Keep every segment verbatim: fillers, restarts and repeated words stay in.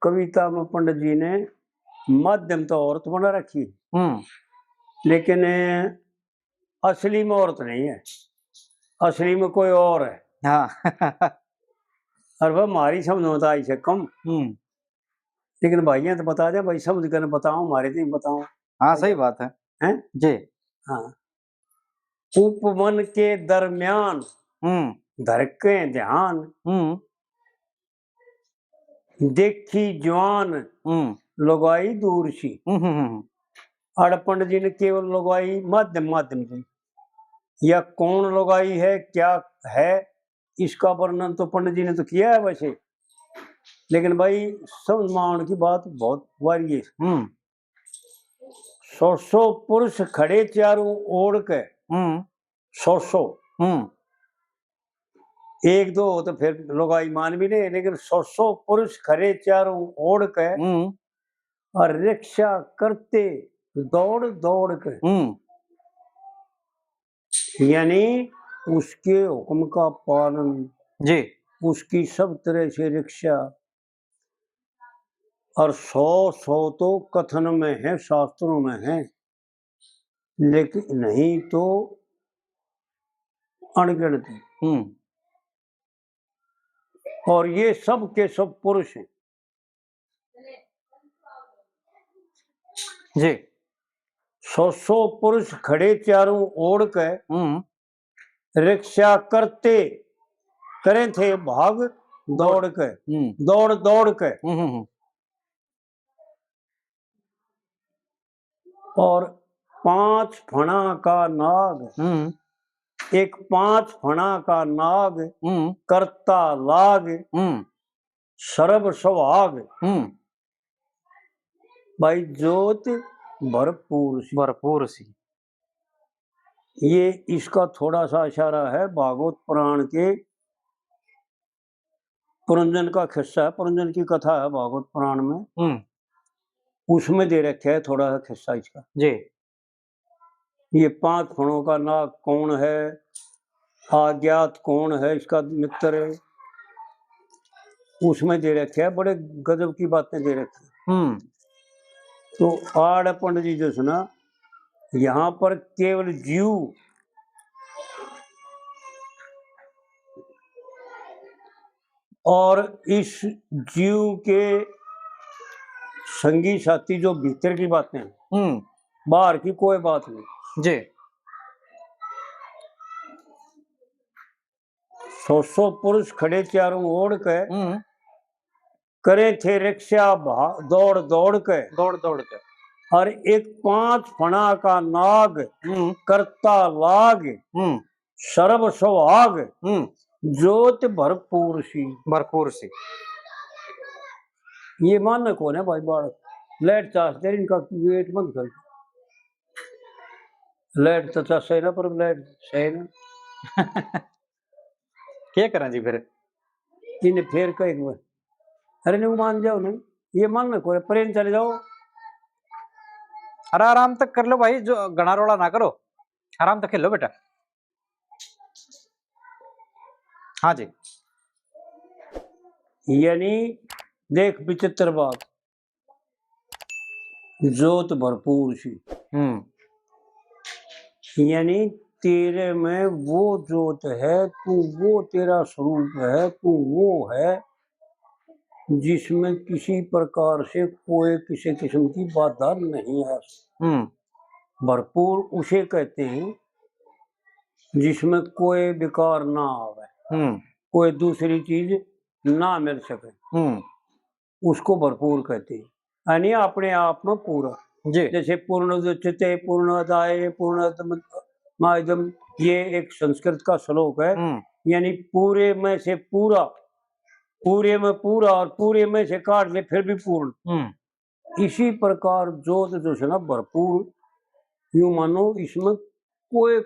कविता में पंडित जी ने माध्यम तो औरत बना रखी, हम्म। लेकिन असली में औरत नहीं है, असली में कोई और है। हाँ। और वह हमारी समझ में तो आई से कम। हम्म। लेकिन भाइयां तो बता दे भाई, समझ कर बताओ, हमारे तो बताओ। हाँ, सही बात है। हैं? जी। हाँ। उपवन के दरमियान हम्म। धर के ध्यान, हम्म। देखी जवान हम्म। लुगाई दूर सी। हम्म, हम्म, हम्म। अड़पण जिन केवल लुगाई माध्यम, माध्यम सी। या कौन लुगाई है, क्या है, इसका वर्णन तो पंडित जी ने तो किया है वैसे, लेकिन भाई समझ में आने की बात बहुत वारी है। हम्म। सौ सौ पुरुष खड़े चारों ओढ़ के, हम्म। सौ सौ। हम्म। एक दो हो तो फिर लुगाई मान भी नहीं, लेकिन सौ सौ पुरुष खड़े चारों ओढ़ के हम्म। और रिक्शा करते दौड़ दौड़ के। हम्म। यानी उसके हुक्म का पालन, जी। उसकी सब तरह से रिक्शा। और सौ, सौ तो कथन में है, शास्त्रों में है, लेकिन नहीं तो अनगिनत है। हम्म। और ये सब के सब पुरुष हैं। जी। सौ सौ पुरुष खड़े चारों ओढ़ के हम्म। रिक्शा करते करें थे भाग दौड़ के, हम्म। दौड़ दौड़ के। हम्म, हम्म, हम्म। और पांच फणा का नाग, हम्म। एक पांच फणा का नाग, हम्म। करता लाग, हम्म। सर्व सुहाग। हम्म। भाई जोत भरपूर सी। भरपूर सी। ये इसका थोड़ा सा इशारा है भागवत पुराण के, पुरंजन का खिस्सा है, पुरंजन की कथा है भागवत पुराण में, हम्म। उसमें दे रखे है थोड़ा सा खिस्सा इसका। जी। ये पांच फणों का नाग कौन है, अज्ञात कौन है, इसका मित्र है, उसमें दे रखे है, बड़े गजब की बातें दे रखी। हम्म। तो आड़ पंडित जी जो सुना, यहाँ पर केवल जीव और इस जीव के संगी साथी जो भीतर की बातें हैं, हम्म। बाहर की कोई बात नहीं। जी। सौ सौ पुरुष खड़े चारों ओढ़ के, हम्म। करे थे रिक्शा भा-, दौड़ दौड़ के। दौड़ दौड़ के। और एक पांच फणा का नाग, हम्म। करता लाग, हम्म। सर्व सुहाग, हम्म। जोत भरपूर सी। भरपूर सी। ये माने कौन है भाई बालक? लाइट चार्ज दे, इनका गेट बंद कर। लाइट तो चाहे ना, पर लाइट सही ना। क्या करा जी फिर? इन्हें फिर कह, अरे नहीं मान जाओ ना, ये मान ना कोई, प्रेम चले जाओ। अरे आराम तक कर लो भाई, जो घना रोला ना करो, आराम तक खेलो बेटा। हाँ जी। यानी देख विचित्र बात, जोत भरपूर सी। हम्म। यानी तेरे में वो जोत है, तू वो, तेरा स्वरूप है, तू वो है जिसमें किसी प्रकार से कोई किसी किस्म की बाधा नहीं आ सकती। हम्म। भरपूर उसे कहते हैं जिसमें कोई विकार ना आवे, हम्म। कोई दूसरी चीज ना मिल सके, हम्म। उसको भरपूर कहते हैं। यानी अपने आप में पूरा। जी। जैसे पूर्ण उदच्यते पूर्ण आदाय पूर्ण मायदम, ये एक संस्कृत का श्लोक है। हम्म। यानी पूरे में से पूरा, पूरे में पूरा और पूरे में से काट ले फिर भी पूर्ण। हम्म। इसी प्रकार जोत जो है ना भरपूर, यूं मानो इसमें कोई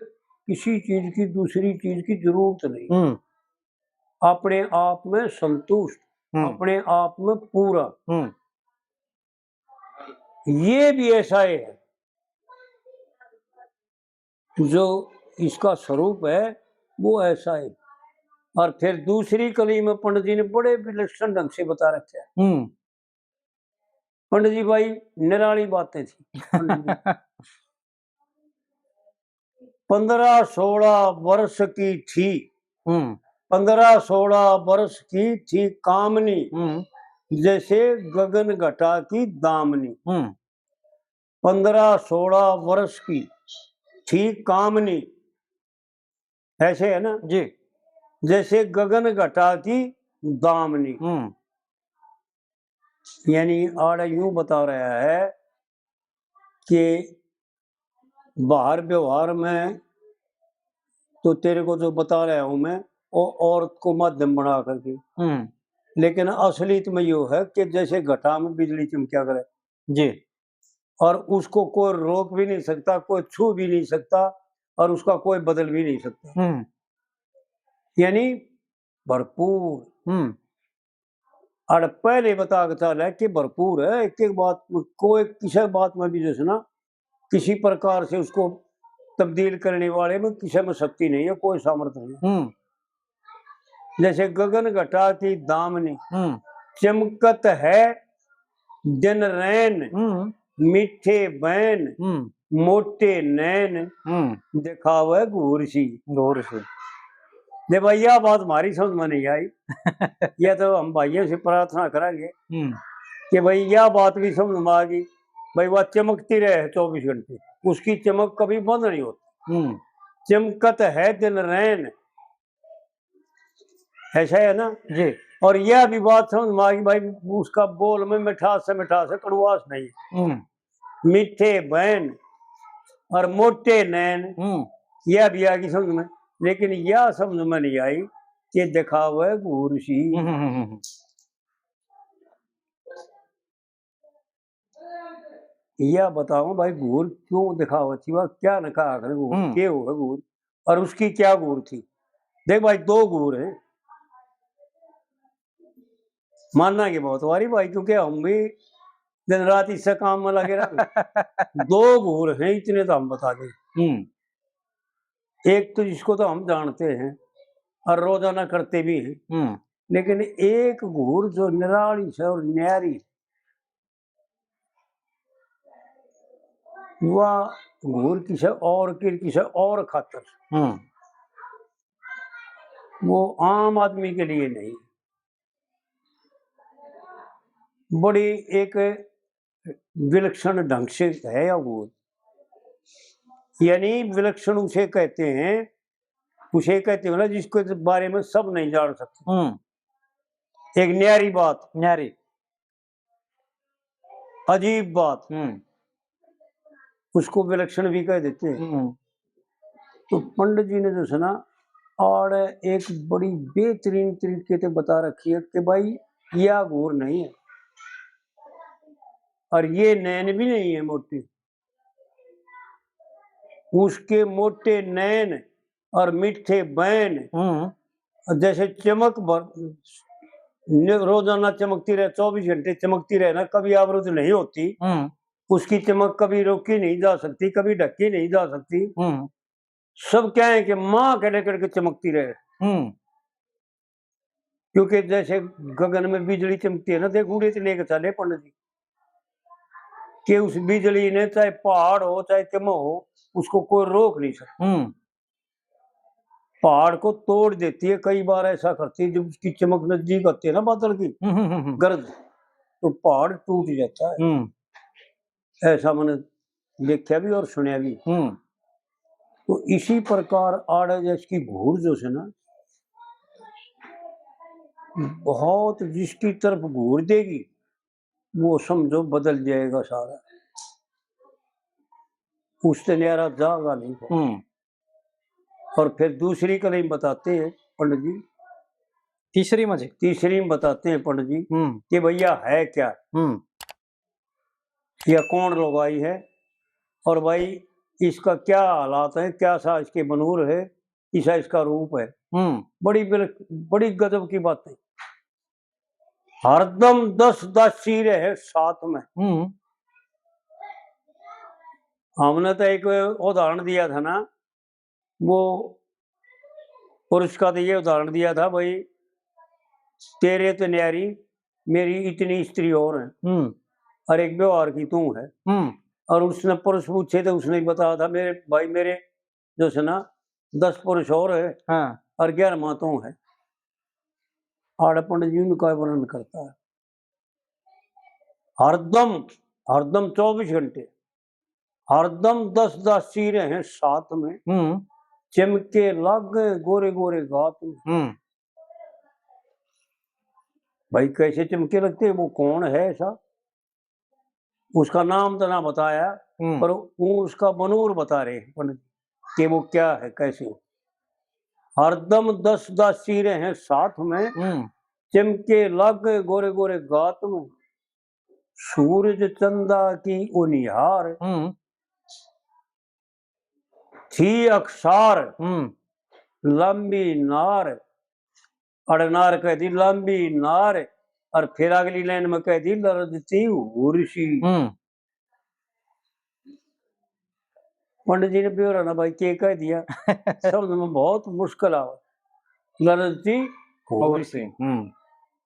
किसी चीज की, दूसरी चीज की जरूरत नहीं। हम्म। अपने आप में संतुष्ट, हम्म। अपने आप में पूरा। हम्म। ये भी ऐसा ही है, जो इसका स्वरूप है वो ऐसा है। और फिर दूसरी कली में पंडित जी ने बड़े विलक्षण ढंग से बता रखे हैं। हम्म। पंडित जी भाई, निराली बातें थी। पंद्रह सोलह वर्ष की थी, हम्म। पंद्रह सोलह वर्ष की थी कामनी, हम्म। जैसे गगन घटा की दामनी। हम्म। पंद्रह सोलह वर्ष की थी कामनी, ऐसे है ना जी। जैसे गगन घटा की दामनी। हम्म। यानी आड़ा यूं बता रहा है कि बाहर व्यवहार में तो तेरे को जो बता रहा हूं मैं, वो औरत को माध्यम बना करके, हम्म। लेकिन असलियत में यो है कि जैसे घटा में बिजली चमका करे जी। और उसको कोई रोक भी नहीं सकता, कोई छू भी नहीं सकता और उसका कोई बदल भी नहीं सकता। हम्म। यानी भरपूर। हम्म। और पहले बता के चल है कि भरपूर है, एक एक बात में, कोई किसी बात में भी जैसे ना, किसी प्रकार से उसको तब्दील करने वाले में किसी में शक्ति नहीं है, कोई सामर्थ्य नहीं। हम्म। जैसे गगन घटा की दामनी, हम्म। चमकत है दिन रैन, हम्म। मीठे बैन, हम्म। मोटे नैन, हम्म। दिखावे घूर सी। घूर सी। दे भाई, यह बात हमारी समझ में नहीं आई। यह तो हम भाइयों से प्रार्थना करेंगे हम्म। कि भाई, यह बात भी समझ में आ गई। भाई, वह चमकती रहे चौबीस घंटे, उसकी चमक कभी बंद नहीं होती। हम्म। चमकत है दिन रैन, ऐसा है ना जी। और यह भी बात समझ में आ गई भाई, उसका बोल में मिठास से मिठास है, कड़वास नहीं। हम्म। मीठे बैन और मोटे नैन, हम्म। यह भी आ गई समझ में, लेकिन यह समझ में नहीं आई कि दिखावे घूर सी। हम्म, हम्म, हम्म, हम्म। या बताओ भाई, घूर क्यों दिखावे थी, वह क्या नका आखिर घूर, हम्म। के हो घूर, और उसकी क्या घूर थी? देख भाई, दो घूर हैं, मानना की बहुत वारी भाई, क्योंकि हम भी दिन रात इससे काम में लगे रहे। दो घूर हैं, इतने तो हम बता दें। हम्म। एक तो जिसको तो हम जानते हैं और रोजाना करते भी हैं, हम्म। लेकिन एक घूर जो निराली से और न्यारी, वह घूर किसे और की, किसे और खातर, हम्म। वो आम आदमी के लिए नहीं, बड़ी एक विलक्षण ढंग से है या घूर। यानी विलक्षण उसे कहते हैं, उसे कहते हो ना जिसके बारे में सब नहीं जान सकते। हम्म। एक न्यारी बात, न्यारी। अजीब बात, हम्म। उसको विलक्षण भी कह देते हैं। हम्म। तो पंडित जी ने जो है ना, और एक बड़ी बेहतरीन तरीके से बता रखी है कि भाई, यह घूर नहीं है और ये नैन भी नहीं है मोटी। उसके मोटे नैन और मीठे बैन, हम्म। जैसे चमक भर, न-, रोजाना चमकती रहे, चौबीस घंटे चमकती रहे ना, कभी आवृत नहीं होती। हम्म। उसकी चमक कभी रोकी नहीं जा सकती, कभी ढकी नहीं जा सकती। हम्म। सब क्या है कि माँ के लेकर के चमकती रहे। हम्म। क्योंकि जैसे गगन में बिजली चमकती है ना, देख उड़े तो लेके चले पंडित जी, कि उस बिजली ने चाहे पहाड़ हो, चाहे चमो हो, उसको कोई रोक नहीं सकता। हम्म। पहाड़ को तोड़ देती है, कई बार ऐसा करती है, जब उसकी चमक नजदीक आती है ना बादल की, हम्म, हम्म, हम्म, हम्म। गरज, तो पहाड़ टूट जाता है। हम्म। ऐसा मैंने देखा भी और सुना भी। हम्म। तो इसी प्रकार आड़े जैसे की घूर जो है ना, बहुत जिसकी तरफ घूर देगी, वो समझो बदल जाएगा सारा, उससे न्यारा जागा नहीं। हम्म। और फिर दूसरी कली बताते हैं पंडित जी, तीसरी में जी। तीसरी में बताते हैं पंडित जी हम्म। कि भैया है क्या, हम्म। या कौन लुगाई है, और भाई इसका क्या हालात है, क्या सा इसके बनूर है, किसा इसका रूप है। हम्म। बड़ी बिल-, बड़ी गजब की बातें। हरदम दस दासी रहे साथ में। हम्म। हमने तो एक उदाहरण दिया था ना, वो पुरुष का तो ये उदाहरण दिया था, भाई, तेरे तो न्यारी मेरी इतनी स्त्री और है। हम्म। और एक व्यवहार की तू है। हम्म। और उसने पुरुष पूछे थे, उसने बताया था, मेरे भाई, मेरे जो है ना, दस पुरुष और है, हाँ। और ग्यारहवां तू है। आड़े पंडित जी उनका वर्णन करता है। हरदम, हरदम चौबीस घंटे, हरदम दस दासी रहे साथ में, हम्म। चमके लागे गोरे गोरे गात में। हम्म। भाई, कैसे चमके लगते हैं, वो कौन है ऐसा? उसका नाम तो ना बताया, हम्म। पर वो उसका बनूर बता रहे हैं पंडित कि वो क्या है, कैसे हो। हरदम दस दासी रहे साथ में, हम्म। चमके लागे गोरे गोरे गात में। सूरज चंदा की उनिहार, हम्म। थी अकसार, हम्म। लंबी नार, अड़नार कह दी लंबी नार, और फिर अगली लाइन में कह दी लरजती हुरसी। हम्म। पंडित जी ने ब्योरा ना भाई के कह दिया, समझ में बहुत मुश्किल आवे। लरजती हुरसी। हम्म।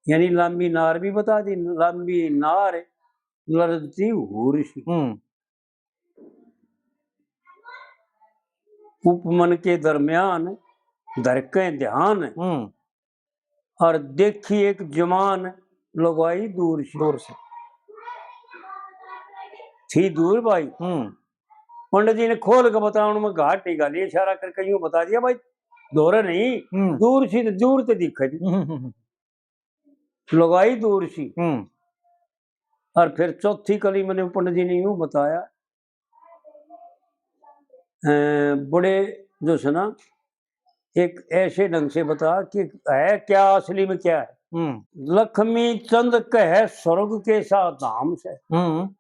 यानी लंबी नार भी बता दी, लंबी नार, लरजती हुरसी। हम्म। उपमन के दरमियान धर के ध्यान, हम्म। और देखी एक जवान लुगाई दूर से। दूर से। थी दूर भाई। हम्म। पंडित जी ने खोल के बताने में घाट नहीं घाली, इशारा करके यूं बता दिया, भाई, धोरे नहीं, हम्म। दूर सी तो दूर ते दिखे थी। हम्म, हम्म, हम्म। लुगाई दूर सी। हम्म। और फिर चौथी कली मैंने पंडित जी ने यूं बताया, अ, बड़े जो है ना, एक ऐसे ढंग से बता कि है क्या, असली में क्या है। हम्म। लक्ष्मी चंद कहे स्वर्ग के सा धाम से। हम्म।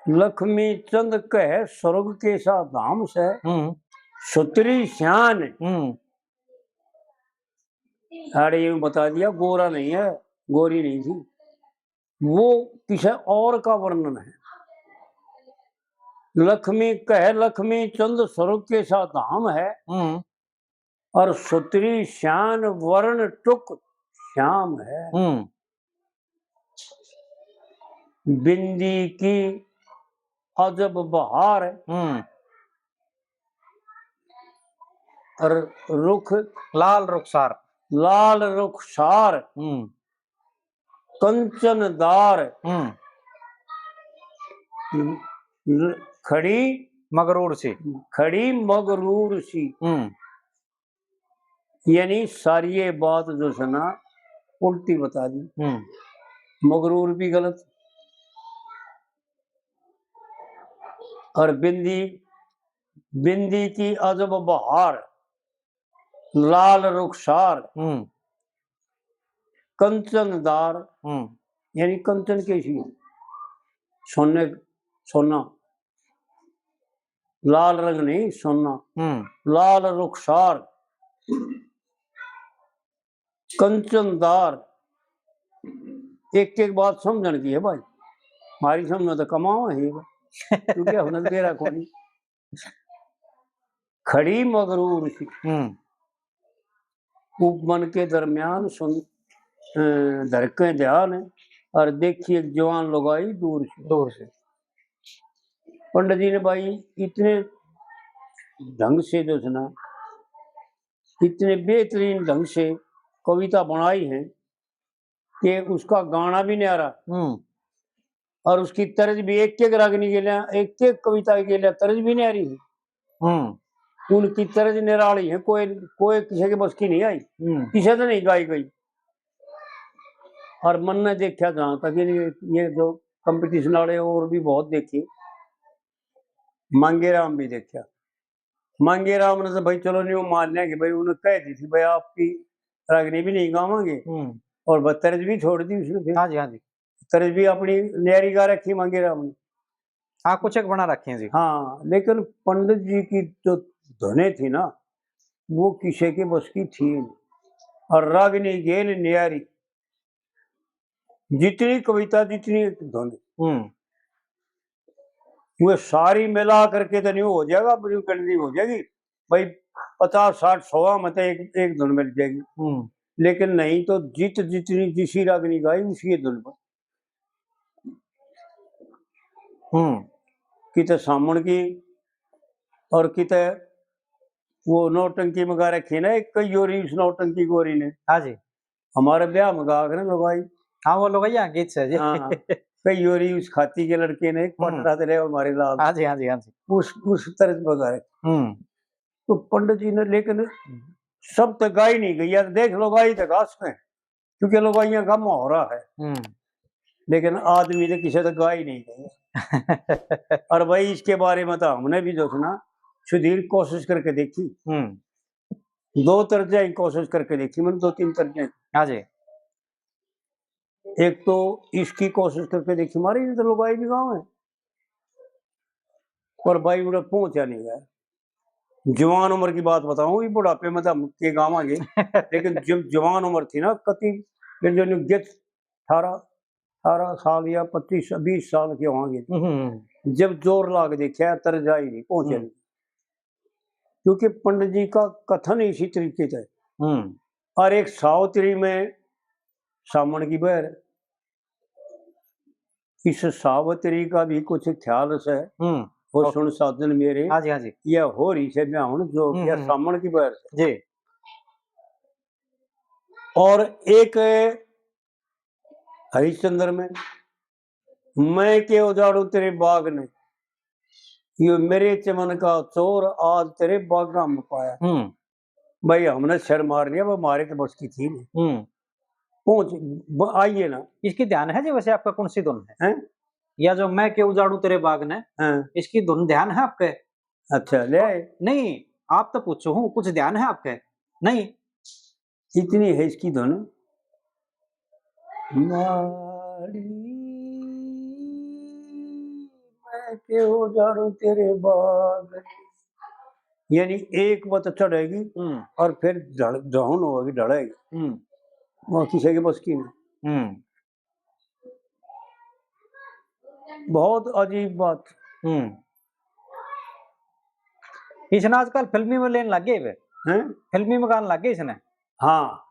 लक्ष्मी चंद कहे स्वर्ग के सा धाम से। हम्म। सुतरी श्यान। हम्म। अरे, यूं बता दिया, गोरा नहीं है, गोरी नहीं थी, वो किसी और का वर्णन है। लक्ष्मी कहे लक्ष्मी चंद स्वर्ग के सा धाम है, हम्म। और सुतरी श्यान वर्ण टुक श्याम है। हम्म। बिंदी की अजब बहार, हम्म। और रुख लाल रुखसार। लाल रुखसार, हम्म। कंचनदार, हम्म। ल-, खड़ी मगरूर सी। खड़ी मगरूर सी। हम्म। यानी सारी ये बात जो है ना, उल्टी बता दी। हम्म। मगरूर भी गलत। और बिंदी, बिंदी की अजब बहार, लाल रुखसार, हम्म। कंचनदार, हम्म। यानी कंचन कैसी हो? सोने, सोना, लाल रंग नहीं, सोना। हम्म। लाल रुखसार, कंचनदार। एक एक बात समझण की है भाई, हमारी समझ में तो कमावा है भाई, क्योंकि हमने तो बेरा कोनी। खड़ी मगरूर सी। हम्म। उपमन के दरमियान सुन, अ, धर के ध्यान, और देखी एक जवान लुगाई दूर से। दूर से। पंडित जी ने भाई इतने ढंग से जो है ना, इतने बेहतरीन ढंग से कविता बनाई है कि उसका गाना भी न्यारा, हम्म। और उसकी तर्ज भी एक एक रागनी के लिए, एक एक कविता के लिए तर्ज भी न्यारी है। हम्म। उनकी तर्ज निराली है, कोई, कोई किसी के बस की नहीं आई, हम्म। किसी से नहीं गाई गई। और मन ने देखा जहाँ तक ये, ये जो कंपटीशन वाले और भी बहुत देखे, मांगेराम भी देखा। मांगेराम ने तो भाई चलो नहीं, वो मान लिया कि भाई उन्हें कह दी थी भाई आपकी रागनी भी नहीं गावांगे, हम्म। और बस तर्ज भी छोड़ दी उसने फिर। हाँ जी, हाँ जी। तर्ज भी अपनी न्यारी गा रखी मांगेराम ने। हाँ, कुछ एक बना रखे हैं जी। हाँ, लेकिन पंडित जी की जो धुनें थी ना, वो किसी के बस की थी नहीं। और रागनी गेल न्यारी, जितनी कविता, जितनी धुन, हम्म। वो सारी मिला करके तो नहीं हो जाएगा, बड़ी गणती हो जाएगी भाई, पचास, साठ, सौ में तो एक, एक धुन मिल जाएगी। हम्म। लेकिन नहीं तो जित जितनी जिसी रागनी गाई उसी धुन पर। हम्म किते सामण की और किते वो नौटंकी में गा रखी ना एक कई ओरी उस नौटंकी गोरी ने। हाँ जी। हमारे ब्याह में गा कर लुगाई। हाँ, वो लुगाई यहाँ गीत से जी। हाँ, कई ओरी उस खाती के लड़के ने एक हम्म। पटरा ते ले हमारे लाल। हाँ जी, हाँ जी, हाँ जी। उस उस तरह से बगा रखी। हम्म तो पंडित जी ने, लेकिन सब तो गाई नहीं गई यार, देख लुगाई तो घास में, क्योंकि लुगाइयां का माहौरा है, हम्म लेकिन आदमी तो किसी तो गाई नहीं गई। और भाई, इसके बारे में तो हमने भी जो है ना, सुधीर, कोशिश करके देखी, हम्म दो तर्जा की कोशिश करके देखी मैंने, दो तीन तर्जा। हाँ जी। एक तो इसकी कोशिश करके देखी, मारी नहीं तो लुगाई भी गाँव है, पर भाई उड़े पहुंचा नहीं गया। जवान उम्र की बात बताऊं, ये बुढ़ापे में तो हम के गावांगे, लेकिन जब जवान उम्र थी ना, कति, फिर जो न्यू गेट अठारह अठारह साल या पच्चीस बीस साल के होंगे, हम्म जब जोर लाग देखा, तर जा ही नहीं पहुंचे। हम्म। क्योंकि पंडित जी का कथन इसी तरीके से। हम्म और एक सावित्री में सामण की बहर, इस सावित्री का भी कुछ ख्याल से, हम्म वो ओ- सुन साजन मेरे, हाँ जी, हाँ जी। या हो रही से ब्याहण जो हम्म, या हम्म। सामण की बहर से। जी। और एक हरिश्चंद्र में, मैं के उजाड़ू तेरे बाग ने, यो मेरे चमन का चोर, आज तेरे बागा में पाया। हम्म भाई, हमने सिर मार लिया, वो मारे तो बस की थी नहीं। हम्म पहुंच ब- आइए ना। इसकी ध्यान है जी वैसे आपका, कौन सी धुन है? हैं? या जो मैं के उजाड़ू तेरे बाग ने, हाँ, इसकी धुन ध्यान है आपके? अच्छा, ले आए। नहीं, आप तो पूछो हूँ, कुछ ध्यान है आपके? नहीं। इतनी है इसकी धुन। माली, मैं के उजाड़ू तेरे बाग, यानी एक बत चढ़ेगी हम्म और फिर ढल- down होगी, ढलेगी, हम्म वो किसी के बस की नहीं। हम्म बहुत अजीब बात। हम्म इसने आजकल फिल्मी में लेने लग गए वे। हैं? फिल्मी में गाने लग गए इसने। हाँ,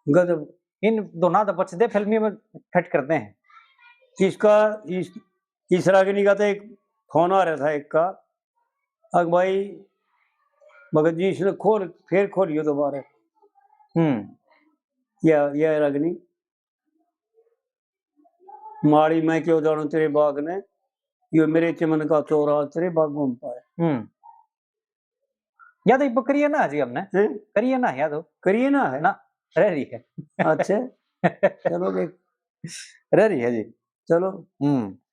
गजब। इन दोनों तो बचते फिल्मी में फिट करते हैं। इसका इस, इस रागिनी का तो एक फोन आ रहा था एक का, अक भाई भगत जी, इसने खोल, फिर खोलियो दोबारा। हम्म या या रागिनी, माली, मैं के उजाड़ू तेरे बाग ने, यो मेरे चमन का चोर, आज तेरे बागों में पाया। हम्म या तो इब करिए ना जी हमने, हैं? करिए ना या तो। करिए ना है। ना, रह रही है। अच्छा, चलो देख, रह रही है जी। चलो। हम्म